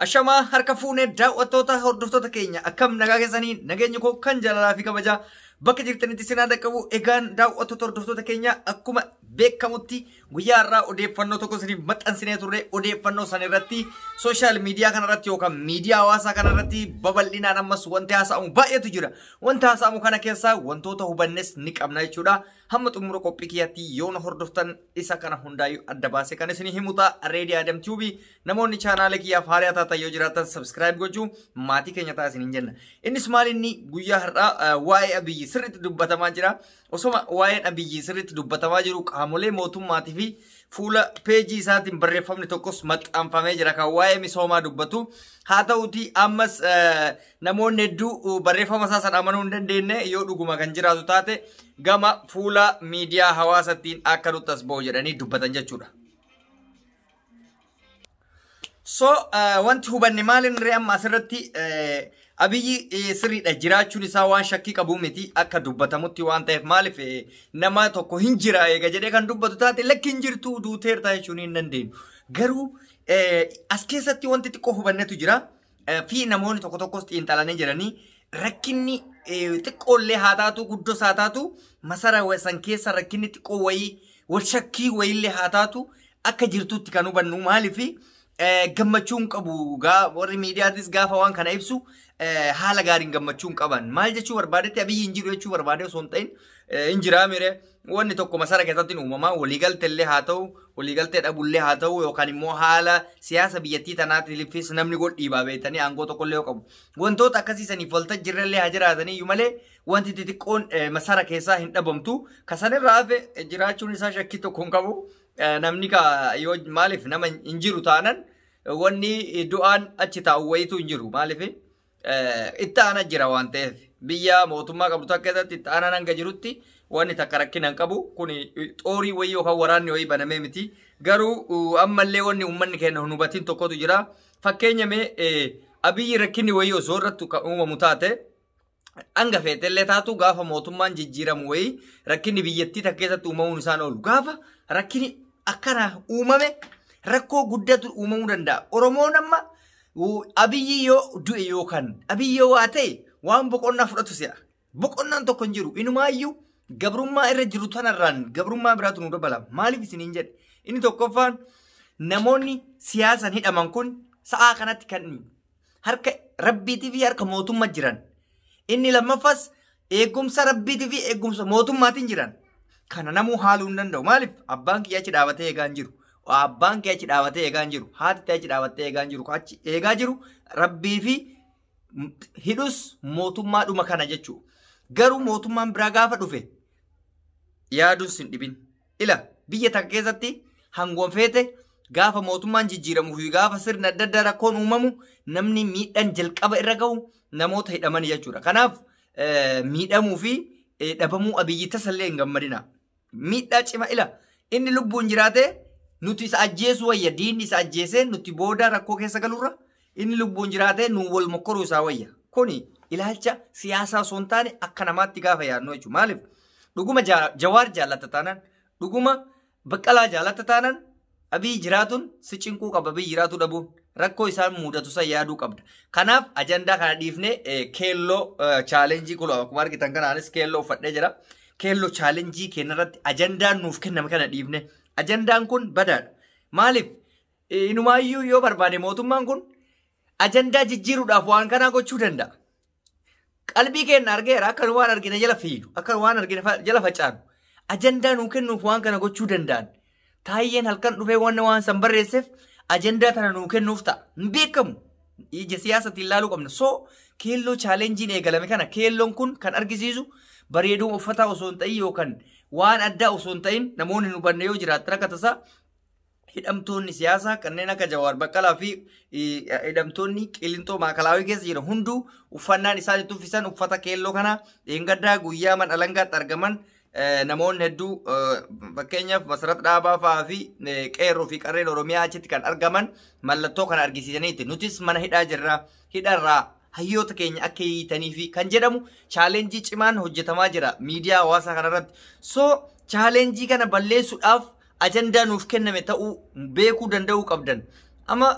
Ashamaa harka fuunee daawwattoota hordoftoota keenya akkam nagaa keessanii nageenya koo kan jaalalaa fi kabajaa bakka jirtanitti sinaa dhaqqabu. Egaan daawwattoota hordoftoota keenya akkuma beekamutti guyyaa har'aa odeeffannoo tokko isiniif maxxansinee turre. Odeeffannoo san irratti sooshaal miidiyaa kanarratti yookaan miidiyaa hawaasaa kanarratti babal'inaan ammas wanti haasa'amu baay'eetu jira. Wanti haasa'amu kana keessaa wantoota hubannes ni qabna jechuudha. Hamma xumura qophii kiyyaatti yoona hordoftan isa kana hundaayyuu adda baasee kan isinii himu ta'a. Reedii Adam Tube namoonni chaanaala kiyyaaf haaraa taatan yoo jiraatan subscribe gochuu maatii keenya ta'a isiniin jenna. Innis maal inni guyyaa har'aa waa'ee Abiyyi sirriitti dubbatamaa jira. Osoma waa'een Abiyyi sirriitti dubbatamaa jiru qaamolee mootummaatii fi fuula peejii isaatiin barreeffamni tokkos maxxanfamee jira kan waa'ee misoomaa dubbatu. Haa ta'uti ammas namoonni hedduu barreeffama isaa sana amanuu hin dandeenye yoo dhuguma kan jiraatu taate gama fuula miidiyaa hawaasattiin akka nutti as ba'u jedhanii dubbatan jechuudha. So wanti hubanne maal inni amma asirratti Abiyyi sirriidha jiraachuun isaa waan shakkii qabu miti akka dubbatamutti waan ta'eef maaliif nama tokko hin jira eega jedhee kan dubbatu taate lakki hin jirtu duuteerta jechuun hin dandeenyu. Garuu as keessatti wanti xiqqoo hubannetu jira fi namoonni tokko tokkos xiinxalanii jiranii rakkinni xiqqoollee haa taatu guddos haa taatu masara san keessa rakkinni xiqqoo wayii wal shakkii wayiillee haa taatu akka jirtutti kan hubannu maaliif gammachuun qabu warri miidiyaatis gaafa waan kana ibsu haala gaariin gammachuun qaban maal jechuu barbaadetti Abiyyi hin jiru jechuu barbaade osoo hin ta'in hin jiraa mire wanni tokko masara keessatti uumamaa waliigalteellee haa ta'u waliigaltee dhabullee haa ta'u yookaan immoo haala siyaasa biyyattii tanaatiifis namni godhiibaa beektanii aangoo tokkollee yoo qabu wantoota akkasiisaniif waltajjiirrallee haa jiraataniyyuu malee wanti xixiqqoon masara keessaa hin dhabamtu kasanirraa hafe jiraachuun isaa shakkii tokko hin qabu namni yoo maaliif nama hin jiru taanan wanni du'aan achi taa'u wayitu hin jiru maaliif itti aanaa jira waan ta'eef biyya mootummaa qabdu takka keessatti itti aanaan hanga jirutti wanni takka rakkina hin qabu kun xoorii wayii yookaan waraanni wayii banamee miti garuu ammallee wanni uummanni keenya hin hubatin tokkotu jira fakkeenya mee Abiyyi rakkinni wayii osoo irratti kan uumamu taate hanga feetellee taatu gaafa mootummaan jijjiiramu wayii rakkinni biyyattii takka keessatti uumamuun isaan oolu gaafa rakkinni akkana uumame rakkoo guddatu uumamuu danda'a. Oromoon amma Abiyyi yoo du'e yookaan Abiyyi yoo waa ta'e waan boqonnaa fudhatu si'a. Boqonnaan tokko hin jiru. Inumaayyuu gabrummaa irra jiru tanarraan gabrummaa biraatu nu dabala. Maaliif isiniin jedhe? Inni tokkoffaan namoonni siyaasan hidhaman kun sa'aa kanatti kan harka rabbiitii fi harka mootummaa jiran. Inni lammaffaas eegumsa rabbiitii fi eegumsa mootummaatiin jiran. Kana namuu haaluu hin danda'u. Maaliif abbaan kiyya achi dhaabatee eegaa hin jiru. Abbaan kee achi dhaabatee eegaa hin jiru. Haati achi dhaabattee eegaa hin jiru. Achi eegaa jiru rabbii fi hidhus mootummaadhuma kana jechuudha. Garuu mootummaan biraa gaafa dhufe yaaduun sin dhibin. Ila biyya takka keessatti hangoon feete gaafa mootummaan jijjiiramuu fi gaafa sirna adda addaa rakkoon uumamu namni miidhaan jalqaba irra gahu namoota hidhaman jechuudha. Kanaaf miidhamuu fi dhabamuu Abiyyi tasallee hin gammadina. Miidhaa cima ila inni lubbuun jiraatee nuti isa ajjeesuu wayya diinni isa ajjeesee nuti booda rakkoo keessa galurra inni lubbuun jiraatee nu wal mokkoruu isaa wayya. Kuni ilaalcha siyaasaa osoo hin taane akka namaatti gaafa yaadnu jechuudha. Maaliif dhuguma Jawaar jaallata taanaan dhuguma Baqqalaa jaallata taanaan Abiyyi jiraatuun si cinquu qaba Abiyyi jiraatu dhabuun rakkoo isaan mudatu san yaaduu qabda. Kanaaf ajandaa kana dhiifnee keelloo chaalenjii kun akkuma argitan kanaanis keelloo uffadhee jira. Keelloo chaalenjii keenyarratti ajandaan nuuf kenname kana dhiifne ajandaan kun badaadha. Maaliif inumaayyuu yoo barbaade mootummaan kun ajandaa jijjiiruudhaaf waan kanaa gochuu danda'a. Qalbii keenya argeera akka waan argine jala fiidu akka waan argine jala facaanu ajandaa nuu kennuuf waan kana gochuu danda'an. Taayyeen halkan dhufee waan san barreesseef ajandaa tana nuu kennuuf ta'a. Hin beekamu. Ija siyaasatiin ilaaluu qabna. So keelloo chaalenjiin eegalame kana keelloon kun kan argisiisu bareeduu uffataa osoo hin ta'in yookaan waan addaa osoo hin ta'in namoonni hin hubanne yoo jiraatan akka tasaa hidhamtoonni siyaasaa kanneen akka Jawaar Baqqalaa fi hidhamtoonni Qilintoo Maakalaawii keessa jiran hunduu uffannaan isaan itti uffisan uffata keelloo kana dheengaddaa guyyaa mana alangaatti argaman namoonni hedduu fakkeenyaaf Masarat Dhaabaa fa'aa fi qeerroo fi qarreen Oromiyaa achitti kan argaman mallattoo kana argisiisaniiti. Nutis mana hidhaa jirra. Hidharraa hayyoota keenya akka hiitanii fi kan jedhamu chaalenjii cimaan hojjetamaa jira miidiyaa hawaasaa kanarratti. So chaalenjii kana balleessuudhaaf ajandaa nuuf kenname ta'uu beekuu danda'uu qabdan. Amma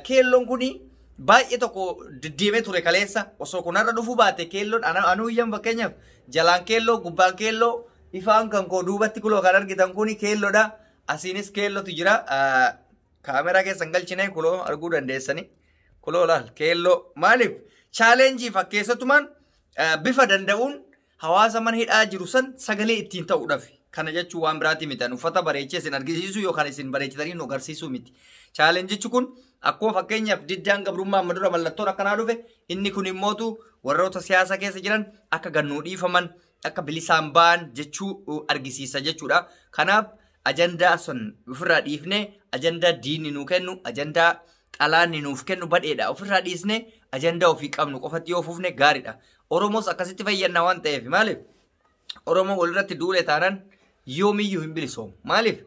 keelloon kuni Baay'ee tokko diddiimee ture kaleessa osoo kunarra dhufuu baate keelloon anuu iyyan fakkeenyaaf jalaan keelloo gubbaan keelloo ifaan kan koo duubatti kuloo kan argitan kuni keelloodha. Asiinis keellootu jira. Kaameraa keessan galchine kuloo arguu dandeessani. Kuloo laal keelloo maaliif challenge fakkeessatumaan bifa danda'uun hawaasa mana hidhaa jiru san sagalee ittiin ta'uudhaaf. Kana jechuun waan biraati miti. Uffata bareechee isin argisiisuu yookaan isin bareechitanii nu agarsiisuu miti. Challengichi kun akkuma fakkeenyaaf diddaan gabrummaa amma dura mallattoon akkanaa dhufe inni kun immootu warroota siyaasa keessa jiran akka gannuu dhiifaman akka bilisaan ba'an jechuu argisiisa jechuudha. Kanaaf ajandaa sun ofirraa dhiifnee ajandaa diinni nuu kennu ajandaa xalaanni nuuf kennu badheedha. Ofirraa dhiisnee ajandaa ofii qabnu qofatti yoo fufne gaariidha. Oromoos akkasitti fayyadna waan ta'eef maaliif? Oromoo walirratti duule taanaan yoomiyyuu hin bilisoomu. Maaliif?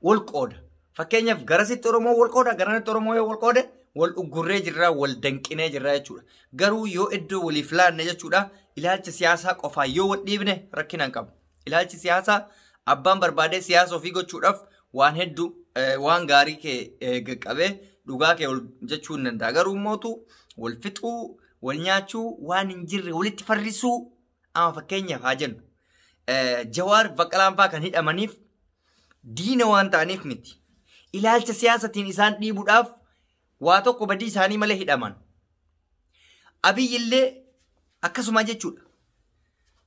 Wal qooda. Fakkeenyaaf garasitti Oromoo wal qooda, garanatti Oromoo yoo wal qoode wal uggurree jirra, wal danqinee jirra jechuudha. Garuu yoo iddoo waliif laanne jechuudha, ilaalcha siyaasaa qofaa yoo wal dhiibne rakkina hin qabu. Ilaalchi siyaasaa abbaan barbaadee siyaasa ofii gochuudhaaf waan hedduu waan gaarii kee qaqqabee dhugaa kee jechuu hin danda'a. Garuu immootu wal fixuu, wal nyaachuu, waan hin jirre walitti farrisuu amma fakkeenyaaf haa jennu. Jawaar Baqqalaan fa'aa kan hidhamaniif diina waan ta'aniif miti. Ilaalcha siyaasatiin isaan dhiibuudhaaf waa tokko badii isaanii malee hidhaman. Abiyyi illee akkasuma jechuudha.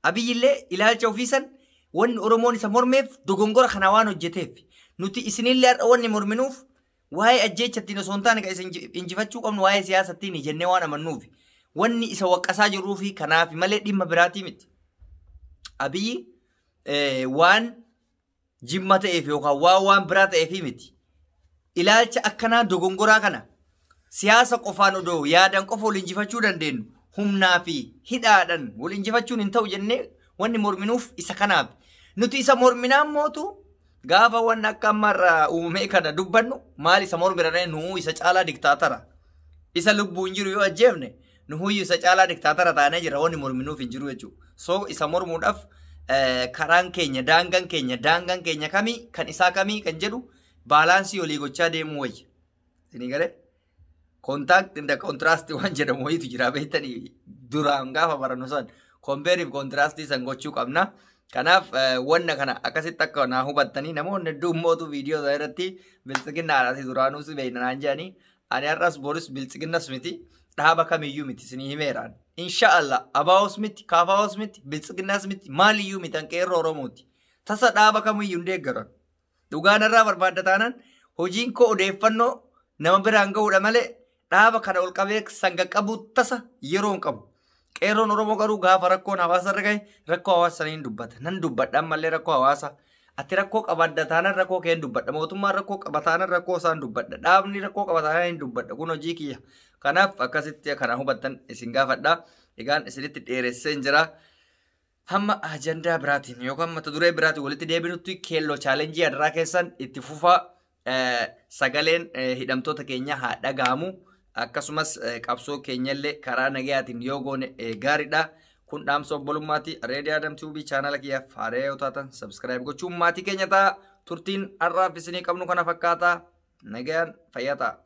Abiyyi illee ilaalcha ofiisan wanni Oromoon isa mormeef dogongora kana waan hojjeteef nuti isinillee har'a wanni morminuuf waa'ee ajjeechattiin osoo hin taane kan isin injifachuu qabnu waa'ee siyaasattiin jennee waan amannuuf wanni isa waqqasaa jirruu fi kanaaf malee dhimma biraatii miti. Abiyyi waan jimma ta'eef yookaan waan biraa ta'eef miti. Ilaalcha akkanaa dogongoraa kana siyaasa qofaan odoo yaadan qofa wal injifachuu dandeenyu humnaa fi hidhaadhaan wal injifachuun hin ta'u jennee wanni morminuuf isa kanaaf. Nuti isa morminaan mootu gaafa wanni akka ammarraa uumamee kana dubbannu maal isa mormirane nuu isa caalaa diktaatara. Isa lubbuun jiru yoo ajjeefne nuhuyyuu isa caalaa diktaatara taanee jira wanni morminuuf hin jiru jechuudha. So isa mormuudhaaf karaan keenya daangaan keenya kamii kan isaa kamii kan jedhu baalaansii olii gochaa deemuu wayya. Isinii galee? Contact in the contrast waan jedhamu wayiitu jira beektanii duraan gaafa barannu san compare fi contrast san gochuu qabna. Kanaaf wanna kana akkasitti akka naa hubattanii namoonni hedduun mootu viidiyoo sana irratti biltsiginnaadhaati duraanuu si beekna naan jedhanii ani har'as boris biltsiginnas miti dhaaba kamiyyuu miti isinii himeeraan. Inshaallah abaa'os miti kaafaa'os miti biltsiginnas miti maaliyyuu miti hanqeerroo Oromooti. Tasa dhaaba kamiyyuu hin deeggaran. Dhugaan irraa barbaadda taanaan hojiin koo odeeffannoo nama biraan ga'uudha malee dhaaba kana ol qabee sanga qabu tasa yeroo hin qabu. Qeerroon Oromoo garuu gaafa rakkoon hawaasa irra gahe rakkoo hawaasa saniin dubbata. Nan dubbadha ammallee rakkoo hawaasa. Ati rakkoo qabadda taanaan rakkoo kee hin dubbadha. Mootummaan rakkoo qaba taanaan rakkoo isaan dubbadha. Dhaabni rakkoo qaba taanaan hin dubbadha. Kun hojii kiyya. Kanaaf akkasitti kana hubattan isin gaafadha. Egaan isinitti dheeressee jira. Hamma ajandaa biraatiin yookaan mata duree biraatiin walitti deebinutti keelloo challenge adaraa keessan itti fufaa sagaleen hidhamtoota keenya haa dhaga'amu. Akkasumas qabsoo keenyallee karaa nagayaatiin yoo goone gaariidha. Kun dhaamsa obbolummaati. Reedii Adam TV chaanala kiyyaaf haaraa yoo taatan subscribe gochuun maatii keenya ta'a. Turtiin har'aaf isinii qabnu kana fakkaata. Nagayaan fayyaa ta'a.